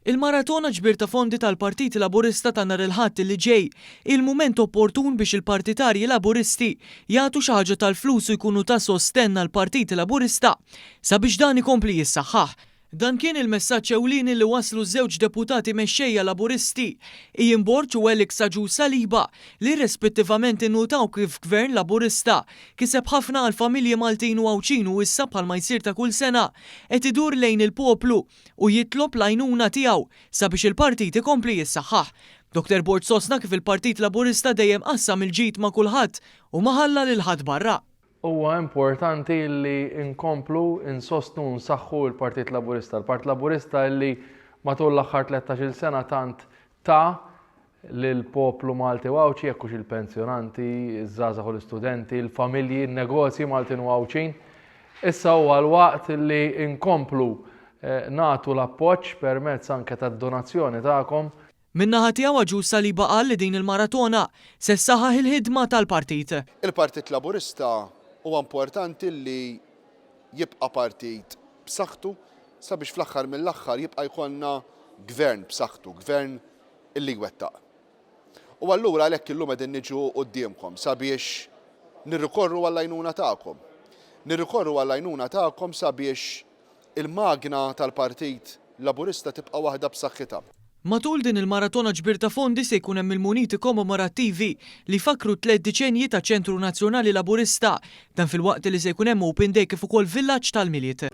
Il-maratona ġbir ta' fondi tal-Partit Laburista ta' nhar il-Ħadd li ġej hi l-mument opportun biex il-partitarji Laburisti jagħtu xi ħaġa tal-flus u jkunu ta' sostenn għall-Partit Laburista sabiex dan ikompli jissaħħaħ. Dan kien il-messaġġ ewlieni li wasslu ż-żewġ deputati mexxejja Laburisti, Ian Borg u Alex Agius Saliba li rispettivament innutaw kif Gvern Laburista kiseb ħafna għall-familji Maltin u Għawdxin u issa bħalma jsir ta' kull sena qed idur lejn il-poplu u jitlob l-għajnuna tiegħu sabiex il-partit ikompli jissaħħaħ. Dottor Borg sostna kif il-Partit Laburista dejjem qassam il-ġid ma' kulħadd u ma ħalla lil ħadd barra. Huwa importanti li nkomplu nsostnu u nsaħħu l-Partit Laburista. Il-Partit Laburista li matul l-aħħar 13-il sena tant ta lill-poplu Malti u Għawdxi, jekk hux il-pensjonanti, iż-żgħażagħ u l-istudenti, il-familji, in-negozji Maltin u Għawdxin. Issa huwa l-waqt li nkomplu eh, nagħtu l-appoġġ permezz anke tad-donazzjoni tagħkom. Min-naħa tiegħu Agius Saliba qal li din il-maratona se ssaħħaħ il-ħidma tal-partit. Il-Partit Laburista huwa importanti li jibqa' partit b'saħħtu sabiex fl-aħħar mill-aħħar jibqa' jkollna gvern b'saħħtu, gvern illi jwettaq. U allura għalhekk illum qegħdin niġu quddiemkom sabiex nirrikorru għall-għajnuna tagħkom. Nirrikorru għall-għajnuna tagħkom sabiex il-magna tal-Partit Laburista tibqa' waħda b'saħħitha. Matul din il-maratona ġbir ta' fondi se jkun hemm il-muniti kommemorattivi li jfakkru t-tlett diċenji taċ-Ċentru Nazzjonali Laburista. Dan filwaqt li se jkun hemm Open Day kif ukoll Villaġġ tal-Milied.